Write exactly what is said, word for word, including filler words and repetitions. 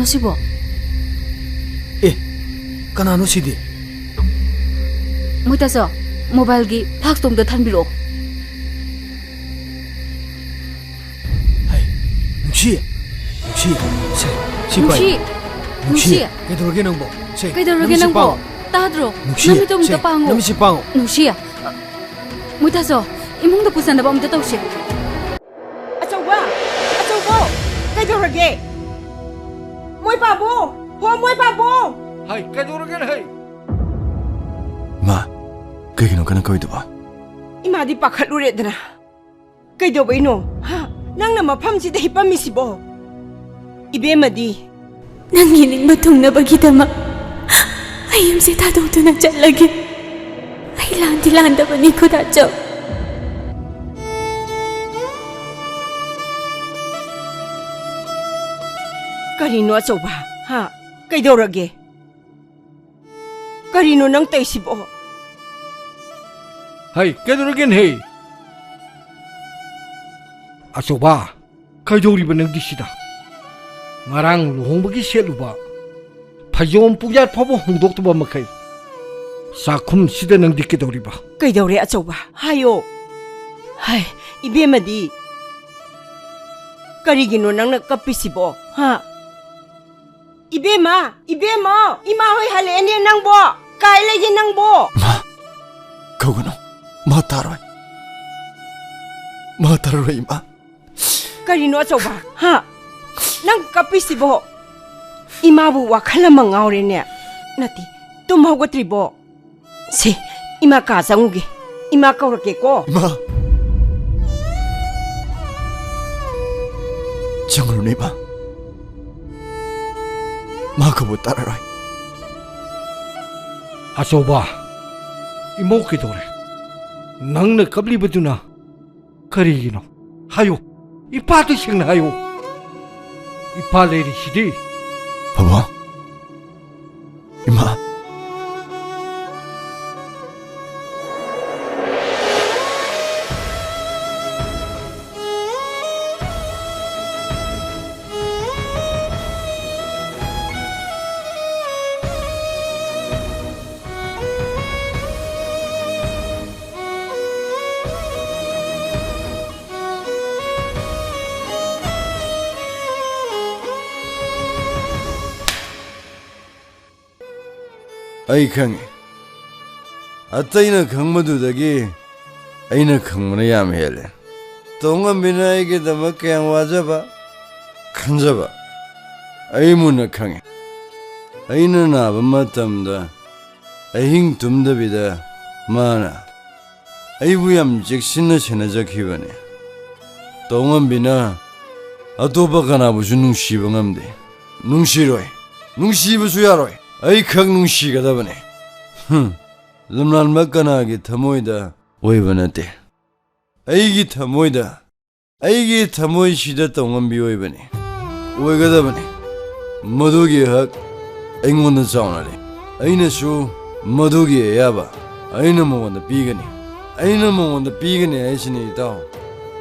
ꯑꯁꯤꯕꯣ? ꯑꯦ, ꯀꯅꯥꯅꯣ ꯁꯤꯗꯤ? ꯃꯣꯏꯇꯥꯁꯣ, ꯃꯣꯕꯥꯏꯜꯒꯤ ꯐ꯭ꯂꯥꯛꯁꯇꯣ ꯑꯝꯇ ꯊꯥꯟꯕꯤꯔꯛꯑꯣ꯫ ꯍꯩ, ꯅꯨꯡꯁꯤ! ꯅꯨꯡꯁꯤ! ꯁꯦ, ꯁꯤ ꯄꯥꯏ꯫ ꯅꯨꯡꯁꯤ! ꯅꯨꯡꯁꯤ! ꯅꯨꯡꯁꯤ! ꯀꯩꯗꯧꯔꯒꯦ ꯅꯪꯕꯣ? ꯁꯦ, ꯀꯩꯗꯧꯔꯒꯦ ꯅꯪꯕꯣ? ꯇꯥꯗ꯭ꯔꯣ? ꯅꯨꯡꯁꯤ! ꯅꯃꯤꯠꯇꯣ ꯑꯝꯇ ꯄꯥꯡꯉꯣ꯫ ꯅꯃꯤꯠꯁꯤ ꯄꯥꯡꯉꯣ꯫ ꯅꯨꯡꯁꯤ! ꯃꯣꯏꯇꯥꯁꯣ, ꯏꯃꯨꯡꯗ ꯄꯨꯁꯟꯅꯕ ꯑꯝꯇ ꯇꯧꯁꯦ꯫ ꯑꯆꯧꯕ! ꯑꯆꯧꯕ! ꯀꯩꯗꯧꯔꯒꯦ? ꯃꯣꯏ ꯄꯥꯕꯨ! ꯍꯣ, ꯃꯣꯏ ꯄꯥꯕꯨ! ꯍꯩ, ꯀꯩꯗꯧꯔꯒꯦꯅꯦ, ꯍꯩ? ꯃꯥ, ꯀꯩꯒꯤꯅꯣ ꯀꯟꯅ ꯀꯧꯏꯗꯨꯕꯣ? ꯏꯃꯥꯗꯤ ꯄꯥꯈꯠꯂꯨꯔꯦꯗꯅ꯫ ꯀꯩꯗꯧꯕꯩꯅꯣ? ꯍꯥ? ꯅꯪꯅ ꯃꯐꯝꯁꯤꯗ ꯍꯤꯞꯄꯝꯃꯤꯁꯤꯕꯣ? ꯏꯕꯦꯝꯃꯗꯤ? ꯅꯪꯒꯤ ꯅꯤꯡꯕ ꯊꯨꯡꯅꯕꯒꯤꯗꯃꯛ ꯑꯩ ꯌꯨꯝꯁꯦ ꯊꯥꯗꯣꯛꯇꯨꯅ ꯆꯠꯂꯒꯦ꯫ ꯑꯩ ꯂꯥꯟꯗꯤ ꯂꯥꯟꯗꯕꯅꯤ, ꯈꯨꯗꯥꯆꯧ꯫ ꯀꯔꯤꯅꯣ ꯑꯆꯧꯕ? ꯍꯥ? ꯀꯩꯗꯧꯔꯒꯦ? ꯀꯔꯤꯅꯣ ꯅꯪ ꯇꯧꯏꯁꯤꯕꯣ? ꯍꯩ, ꯀꯩꯗꯧꯔꯒꯦꯅꯦ, ꯍꯩ? ꯑꯆꯧꯕ, ꯀꯩꯗꯧꯔꯤꯕ ꯅꯪꯗꯤ ꯁꯤꯗ? ꯉꯔꯥꯡ ꯂꯨꯍꯣꯡꯕꯒꯤ ꯁꯦꯠꯂꯨꯕ ꯐꯩꯖꯣꯝ ꯄꯨꯌꯥꯠ ꯐꯥꯎꯕ ꯍꯣꯡꯗꯣꯛꯇꯕ ꯃꯈꯩ ꯆꯥꯛꯈꯨꯝꯁꯤꯗ ꯅꯪꯗꯤ ꯀꯩꯗꯧꯔꯤꯕ? ꯀꯩꯗꯧꯔꯦ ꯑꯆꯧꯕ? ꯍꯥꯏꯌꯣ꯫ ꯍꯥꯏ, ꯏꯕꯦꯝꯃꯗꯤ? ꯀꯔꯤꯒꯤꯅꯣ ꯅꯪꯅ ꯀꯞꯄꯤꯁꯤꯕꯣ? ꯍꯥ? ꯏꯕꯦꯝꯃ, ꯏꯕꯦꯝꯃ, ꯏꯃꯥ ꯍꯣꯏ ꯍꯜꯂꯛꯑꯦꯅꯦ ꯅꯪꯕꯣ꯫ ꯀꯥꯏ ꯂꯩꯒꯦ ꯅꯪꯕꯣ? ꯃꯥ, ꯀꯧꯒꯅꯨ꯫ ꯃꯥ ꯇꯥꯔꯣꯏ꯫ ꯃꯥ ꯇꯥꯔꯔꯣꯏ, ꯏꯃꯥ꯫ ꯀꯔꯤꯅꯣ ꯑꯆꯧꯕ? ꯍꯥ? ꯅꯪ ꯀꯞꯄꯤꯁꯤꯕꯣ? ꯏꯃꯥꯕꯨ ꯋꯥꯈꯜ ꯑꯃ ꯉꯥꯎꯔꯦꯅꯦ꯫ ꯅꯠꯇꯦ, ꯇꯨꯝ ꯍꯧꯒꯠꯇ꯭ꯔꯤꯕꯣ? ꯁꯦ, ꯏꯃꯥ ꯀꯥ ꯆꯪꯉꯨꯒꯦ꯫ ꯏꯃꯥ ꯀꯧꯔꯛꯀꯦꯀꯣ꯫ ꯏꯃꯥ! ꯆꯪꯉꯨꯔꯅꯨ, ꯏꯃꯥ꯫ ꯃꯥ ꯀꯧꯕ ꯇꯥꯔꯔꯣꯏ꯫ ꯑꯆꯧꯕ, ꯏꯃꯧ ꯀꯩꯗꯧꯔꯦ? ꯅꯪꯅ ꯀꯞꯂꯤꯕꯗꯨꯅ ꯀꯔꯤꯒꯤꯅꯣ? ꯍꯥꯏꯌꯨ꯫ ꯏꯄꯥꯗꯨ ꯁꯦꯡꯅ ꯍꯥꯏꯌꯨ꯫ ꯏꯄꯥ ꯂꯩꯔꯤꯁꯤꯗꯤ꯫ ꯄꯥꯕꯨꯡ꯫ ꯏꯃꯥ꯫ ꯑꯩ ꯈꯪꯉꯤ꯫ ꯑꯇꯩꯅ ꯈꯪꯕꯗꯨꯗꯒꯤ ꯑꯩꯅ ꯈꯪꯕꯅ ꯌꯥꯝ ꯍꯦꯜꯂꯦ꯫ ꯇꯧꯉꯝꯕꯤꯅ ꯑꯩꯒꯤꯗꯃꯛ ꯀꯌꯥꯝ ꯋꯥꯖꯕ, ꯈꯟꯖꯕ ꯑꯩ ꯃꯨꯟꯅ ꯈꯪꯉꯤ꯫ ꯑꯩꯅ ꯅꯥꯕ ꯃꯇꯝꯗ ꯑꯍꯤꯡ ꯇꯨꯝꯗꯕꯤꯗ ꯃꯥꯅ ꯑꯩꯕꯨ ꯌꯥꯝ ꯆꯦꯛꯁꯤꯟꯅ ꯁꯦꯟꯅꯖꯈꯤꯕꯅꯤ꯫ ꯇꯧꯉꯝꯕꯤꯅ ꯑꯇꯣꯞꯄ ꯀꯅꯥꯕꯨꯁꯨ ꯅꯨꯡꯁꯤꯕ ꯉꯝꯗꯦ꯫ ꯅꯨꯡꯁꯤꯔꯣꯏ꯫ ꯅꯨꯡꯁꯤꯕꯁꯨ ꯌꯥꯔꯣꯏ꯫ ꯑꯩꯈꯛ ꯅꯨꯡꯁꯤꯒꯗꯕꯅꯤ꯫ ꯍꯨꯝ꯫ ꯂꯝꯂꯥꯟꯕ ꯀꯅꯥꯒꯤ ꯊꯃꯣꯏꯗ ꯑꯣꯏꯕ ꯅꯠꯇꯦ꯫ ꯑꯩꯒꯤ ꯊꯃꯣꯏꯗ, ꯑꯩꯒꯤ ꯊꯃꯣꯏꯁꯤꯗ ꯇꯧꯉꯝꯕꯤ ꯑꯣꯏꯕꯅꯤ꯫ ꯑꯣꯏꯒꯗꯕꯅꯤ꯫ ꯃꯗꯨꯒꯤ ꯍꯛ ꯑꯩꯉꯣꯟꯗ ꯆꯥꯎꯅ ꯂꯩ꯫ ꯑꯩꯅꯁꯨ ꯃꯗꯨꯒꯤ ꯑꯌꯥꯕ ꯑꯩꯅ ꯃꯉꯣꯟꯗ ꯄꯤꯒꯅꯤ꯫ ꯑꯩꯅ ꯃꯉꯣꯟꯗ ꯄꯤꯒꯅꯤ ꯍꯥꯏꯁꯤꯅꯤ, ꯏꯇꯥꯎ꯫